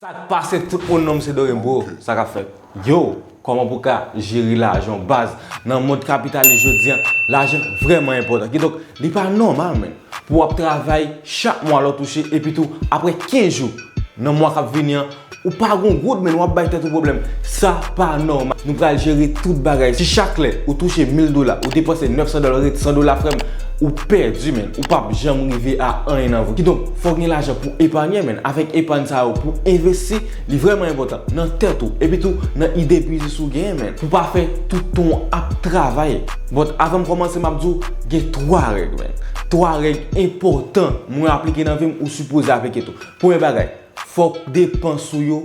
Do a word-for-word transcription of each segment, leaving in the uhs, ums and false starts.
Sa k pase tout moun, non m se Dorem bro, sa k ap fèt? Yo, kòman pou ka jere lajan baz? Nan mond kapitalis jodi an, lajan vrèman enpòtan. Kidonk, li pa nòmal, menn, pou w ap travay chak mwa lè w touche, epi tou, apre kenz jou, nan mwa k ap vini an, ou pa gon goud, menn, w ap bay tèt ou pwoblèm. Sa pa nòmal. Nou pral jere tout bagay. Si chak lè ou touche mil dola, ou depanse nèf san dola, ret san dola, frè m, ou pèdi, menn. Ou p ap janm rive a anyen nan vi w. Kidonk, fò w gen lajan pou epanye, menn. Avèk epany sa yo, pou envesti, li vrèman enpòtan. Nan tèt ou, epi tou, nan ide biznis ou genyen, menn. Pou pa fè tout tan w ap travay. But, avan m kòmanse, m ap di w, gen twa règ, menn. Twa règ enpòtan mwen aplike nan vi m, ou sipoze aplike tou. Premye bagay, fòk depans ou yo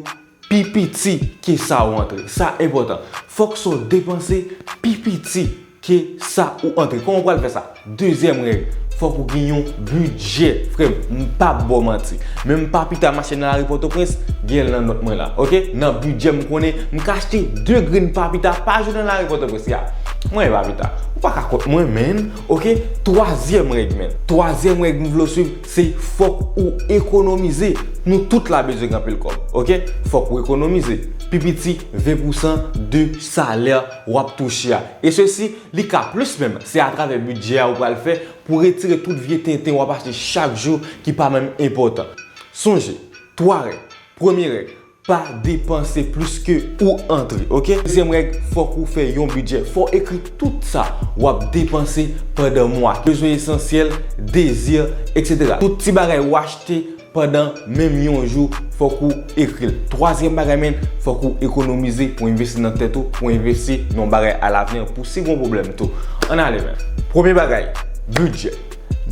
pi piti ke sa ou antre. Sa enpòtan. Fòk sa w depanse pi piti ke sa ou antre. Kòman w pral fè sa? Dezyèm règ, fòk ou gen yon bidjè. Frè m, m p ap ba w manti. Menm pa pita m achte nan lari Pòtoprens, gen l nan nòt mwen la. Oke? Nan bidjè m konnen, m ka achte de grenn pa pita pa jou nan lari Pòtoprens. Ya. Mwen pa pita. Ou pa ka kont mwen, menn. Oke? Twazyèm règ, menn. Twazyèm règ m vle w swiv, se fòk ou ekonomize. Nou tout la bezwen gen anpil kòb, oke? Fòk ou ekonomize. Pi piti, ven pousan de salè w ap touche a. E sesi, li ka plis menm. Se atravè bidjè a ou pral fè pou retire tout vye tenten w ap achte chak jou ki pa menm enpòtan. Sonje, twa règ. Premye règ, pa depanse plis ke ou antre, oke? Dezyèm règ, fòk ou fè yon bidjè. Fò w ekri tout sa w ap depanse pandan mwa. Bezwen esansyèl, dezi, etsetera. Tout ti bagay w achte pandan menm yon jou, fòk ou ekri l. Twazyèm bagay, menn, fòk ou ekonomize pou envesti nan tèt ou, pou envesti nan bagay alavni, pou si gon pwoblèm tou. Ann ale, menn. Premye bagay, bidjè.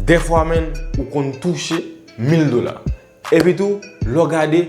Dèfwa, menn, ou konn touche mil dola. Epi tou, lè w gade,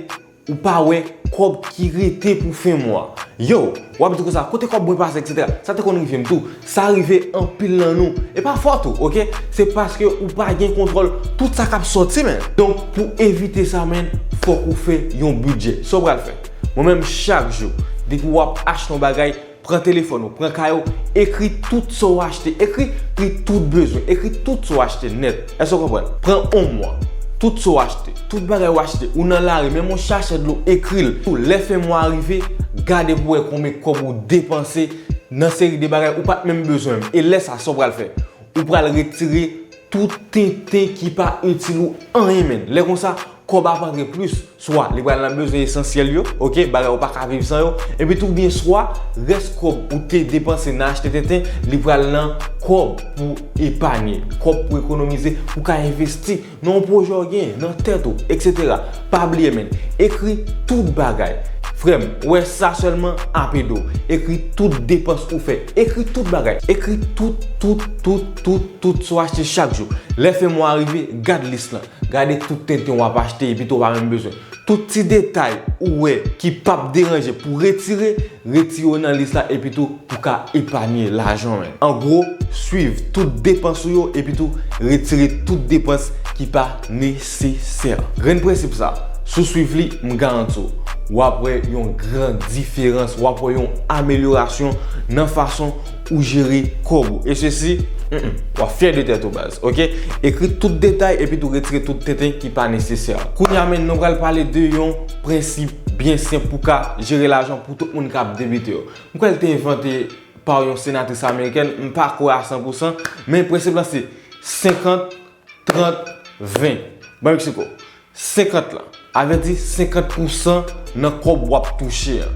ou pa wè kòb ki rete pou fen mwa. Yo, w ap di konsa, kote kòb mwen pase, etsetera. Sa te konn rive m tou. Sa rive anpil nan nou. E pa fòt ou, oke? Se paske ou pa gen kontwòl tout sa k ap sòti, menn. Donk, pou evite sa, menn, fòk ou fè yon bidjè. Sa w pral fè? Mwen menm, chak jou, depi w ap achte yon bagay, pran telefòn ou, pran kay ou, ekri tout sa w achte, ekri pri tout bezwen, ekri tout sa w achte nèt. Èske w konprann? Pran yon mwa, tout sa w achte, tout bagay w achte, ou nan lari, menm yon sachè dlo, ekri l. Tou, lè fen mwa a rive, gade pou w wè konbyen kòb ou depanse nan seri de bagay ou pa t menm bezwen menm. E lè sa, sa w pral fè? Ou pral retire tout tenten ki pa itil ou anyen, menn. Lè konsa, kòb ap antre plis. Swa li pral nan bezwen esansyèl yo, oke, bagay ou pa ka viv san yo, epi tou byen swa rès kòb ou te depanse nan achte tenten, li pral nan kòb pou epanye, kòb pou ekonomize, pou ka envesti nan yon pwojè w gen nan tèt ou, etsetera. Pa bliye, menn, ekri tout bagay. Frè m, wè sa sèlman ap ede w. Ekri tout depans ou fè. Ekri tout bagay. Ekri tout, tout, tout, tout, tout sa w achte chak jou. Lè fen mwa a rive, gad lis lan. Gade tout tenten w ap achte epi tou w pa menm bezwen. Tout ti detay ou wè ki p ap deranje pou retire, retire yo nan lis la epi tou pou ka epanye lajan w, menn. An gwo, swiv tout depans ou yo epi tou retire tout depans ki pa nesesè. Grenn prensip sa, si w swiv li, m garanti w, w ap wè yon gran diferans, w ap wè yon amelyorasyon nan fason ou jere kòb ou. E sesi, mm, mm, w ap fyè de tèt ou, baz, oke? Ekri tout detay epi tou retire tout tenten ki pa nesesè. Kounye a, menn, nou pral pale de yon prensip byen senp pou ka jere lajan pou tout moun k ap debite yo. M kwè l te envante pa yon senatris amerikèn, m pa kwè a san pou san, men prensip la se senkant, trant, ven. Ban m eksplike w. Senkant lan, avèdi senkant pou san nan kòb w ap touche a.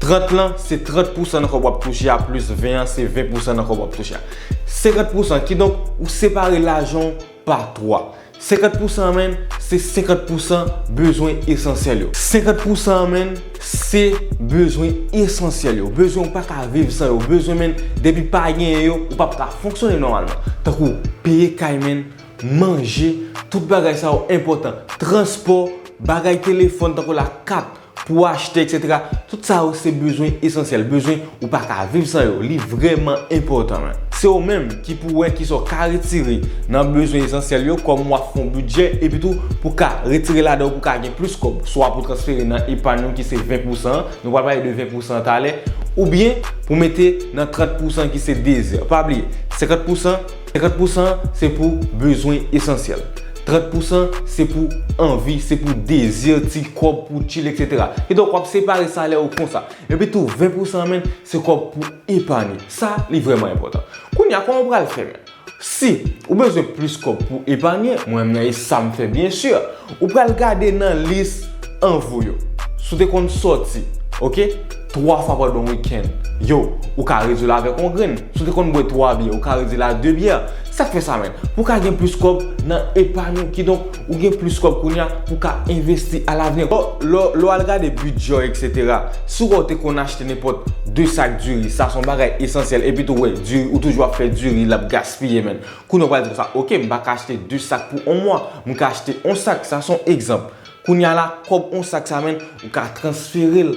Trant lan, se trant pou san nan kòb w ap touche a, plis ven an, se ven pou san nan kòb w ap touche a. Senkant pou san, kidonk, ou separe lajan w pa twa. Senkant pou san an, menn, se senkant pou san bezwen esansyèl yo. Senkant pou san an, menn, se bezwen esansyèl yo. Bezwen ou pa ka viv san yo. Bezwen, menn, depi pa genyen yo, ou p ap ka fonksyone nòmalman. Tankou peye kay, menn, manje, tout bagay sa yo enpòtan. Transpò, bagay telefòn tankou lakat pou achte, etsetera. Tout sa yo se bezwen esansyèl, bezwen ou pa ka viv san yo. Li vrèman enpòtan, menn. Se ou menm ki pou wè kisa w ka retire nan bezwen esansyèl yo, kòm w ap fè yon bidjè, epi tou pou ka retire ladan yo pou ka gen plis kòb, swa pou transfere nan epany ou ki se ven pou san an, nou pral pale de ven pou san an talè, oubyen pou mete nan trant pou san ki se dezi. Pa bliye, senkant pou san, senkant pou san se pou bezwen esansyèl. Trant pousan se pou anvi, se pou dezi, ti kòb pou chill, etsetera. Kidonk, w ap separe salè ou konsa. Epi tou, ven pousan, menn, se kòb pou epanye. Sa, li vrèman enpòtan. Kounye a, kòman w pral fè, menn? Si ou bezwen plis kòb pou epanye, mwen menm nan e sa m fè, byen si, ou pral gade nan lis anvi w yo. Si w te konn sòti, oke, twa fwa pandan yon wikenn, yo, ou ka redui l avèk yon grenn. Si w te konn bwè twa byè, ou ka redui l a de byè. Sa k fè sa, menn? Pou w ka gen plis kòb nan epanye w, kidonk, ou gen plis kòb kounye a pou w ka envesti alavni. Lè, lè, lè w al gade bidjè w, etsetera, si w wè w te konn achte nenpòt de sak diri, sa se yon bagay esansyèl, epi tou, wè, diri, ou toujou ap fè diri, l ap gaspiye, menn. Kounye a w pral di konsa, oke, m pa ka achte de sak pou yon mwa, m ka achte yon sak, sa se yon egzanp. Kounye a la, kòb yon sak sa, menn, ou ka transfere l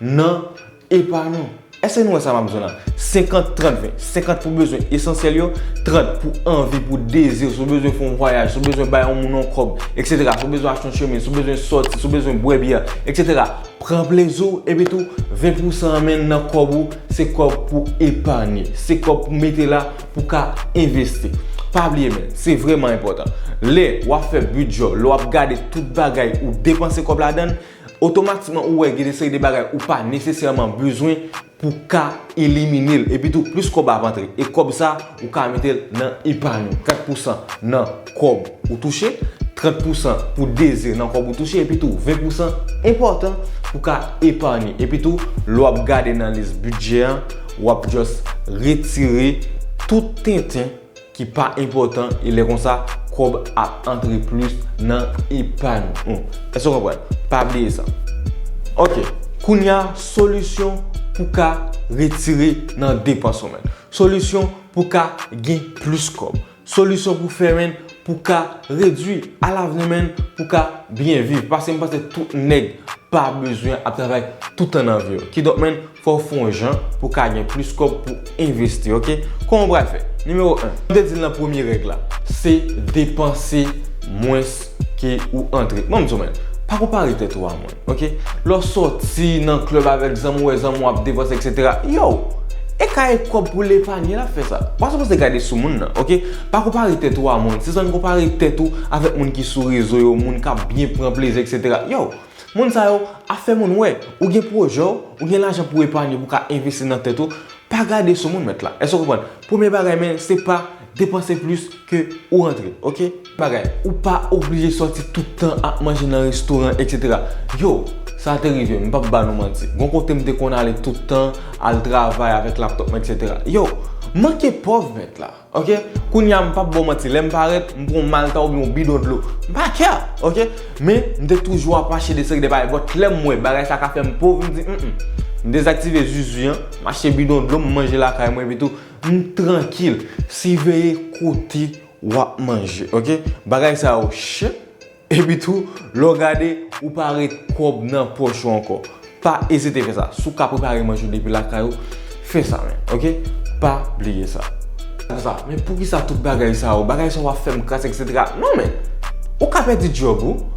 nan epanye w. Èske nou wè sa m ap di w la? Senkant, trant, ven. Senkant pou bezwen esansyèl yo, trant pou anvi, pou dezi, si w bezwen fè yon vwayaj, si w bezwen bay yon moun yon kòb, etsetera, si w bezwen achte yon chemiz, si w bezwen sòti, si w bezwen bwè byè, etsetera. Pran plezi w, epi tou, ven pousan an, menn, nan kòb ou, se kòb pou epanye, se kòb pou mete la, pou ka envesti. Pa bliye, menn, se vrèman enpòtan. Lè w ap fè bidjè w, lè w ap gade tout bagay ou depanse kòb ladan l, otomatikman ou wè gen de seri de bagay ou pa nesesèman bezwen pou ka elimine l. Epi tou, plis kòb ap antre. E kòb sa, ou ka mete l nan epanye w. Kat pousan nan kòb ou touche, trant pousan pou dezi nan kòb ou touche, epi tou, ven pousan enpòtan pou ka epanye. Epi tou, lè w ap gade nan lis bidjè an, w ap just retire tout tenten ki pa enpòtan, e lè konsa, kòb ap antre plis nan epanye w. Èske w konprann? Pa bliye sa. Oke, kounye a, solisyon pou ka retire nan depans ou, menn. Solisyon pou ka gen plis kòb. Solisyon pou fè, menn, pou ka redui alavni, menn, pou ka byen viv. Paske m panse tout nèg pa bezwen ap travay tout tan nan vi yo. Kidonk, menn, fò w fè yon jan pou ka gen plis kòb pou envesti, oke? Kòman w pral fè? Nimewo en, m te di l nan premye règ la, se depanse mwens ke ou antre. Ban m di w, menn, pa konpare tèt ou a moun, oke? Lè w sòti nan klèb avèk zanmi w, wè zanmi w ap depanse, etsetera. Yo, e ka e kòb pou l epanye l ap fè sa. Pa sipoze gade sou moun nan, oke? Pa konpare tèt ou a moun. Se jan w konpare tèt ou avèk moun ki sou rezo yo, moun k ap byen pran plezi, etsetera. Yo, moun sa yo ap fè moun wè ou gen pwojè w, ou gen lajan pou epanye, pou ka envesti nan tèt ou. Pa gade sou moun, mèt la. Èske w konprann? Premye bagay, men, se pa depanse plis ke ou rantre, oke? Bagay, ou pa oblije sòti tout tan ap manje nan restoran, etsetera. Yo, sa te rive, m p ap ba nou manti. Gon kote m te konn ale tout tan, al travay avèk laptòp mwen, etsetera. Yo, manke pòv, mèt la. Oke? Kounye a, m p ap ba w manti, lè m parèt, m pran yon malta oubyen yon bidon dlo. M pa kè, oke? Men, m te toujou ap achte de seri de bagay. But lè m wè bagay sa ka fè m pòv, m di, mm, mm. M dezaktive zuzu an, m achte bidon dlo, m manje lakay mwen, epi tou, m trankil. Siveye kote w ap manje, oke? Bagay sa yo chè. Epi tou, lè w gade, ou pa ret kòb nan pòch ou ankò. Pa ezite fè sa. Si w ka prepare manje w depi lakay ou, fè sa, menn, oke? Pa bliye sa. Sa, men poukisa tout bagay sa yo, bagay sa yo ap fè m kras, etsetera. Non, menn. Ou ka pèdi djòb ou.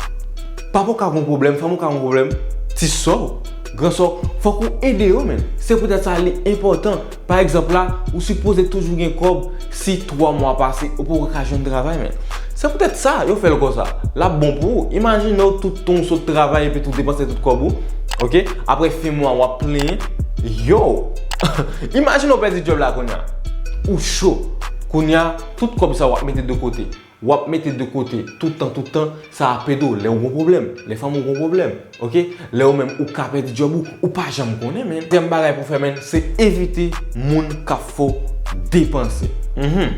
Papa w ka gon pwoblèm, fanmi w ka gon pwoblèm. Ti sè w, gran sè w, fòk ou ede yo, menn. Se poutèt sa li enpòtan. Pa egzanp la, ou sipoze toujou gen kòb si twa mwa pase, ou poko ka jwenn travay, menn. Se poutèt sa yo fè l konsa. L ap bon pou ou. Imajine w tout tan w sot travay epi tou depanse tout kòb ou. Oke? Apre fen mwa, w ap plenyen. Yo! Imajine w pèdi djòb la kounye a. Ou cho. Kounye a, tout kòb sa w ap mete de kote. W ap mete de kote tout tan, tout tan, sa ap ede w lè w gon pwoblèm, lè fanmi w gon pwoblèm, oke? Lè ou menm ou ka pèdi djòb ou, ou pa janm konnen, menn. Dezyèm bagay pou fè, menn, se evite moun k ap fè w depanse. Mhm.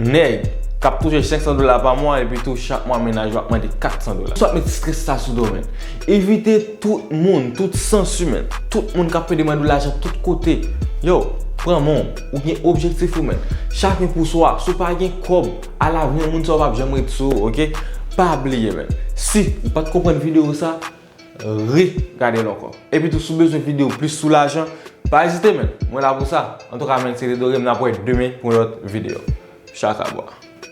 Nèg k ap touche senk san dola pa mwa, epi tou chak mwa mennaj ou ap mande kat san dola. Sa ap met strès sa sou do w, menn. Evite tout moun, tout sans imen, tout moun k ap pede mande w lajan tout kote. Yo, pran men w, ou gen objektif ou, menn. Chaken pou swa, si w pa gen kòb, alavni, moun sa yo p ap janm ret sou ou, oke? Pa bliye, menn. Si ou pa t konprann videyo sa, regade l ankò. Epi tou, si w bezwen videyo plis sou lajan, pa ezite, menn. Mwen la pou sa. Antouka, menn, se Te Dore m, n ap wè demen pou yon lòt videyo. Chakabwa.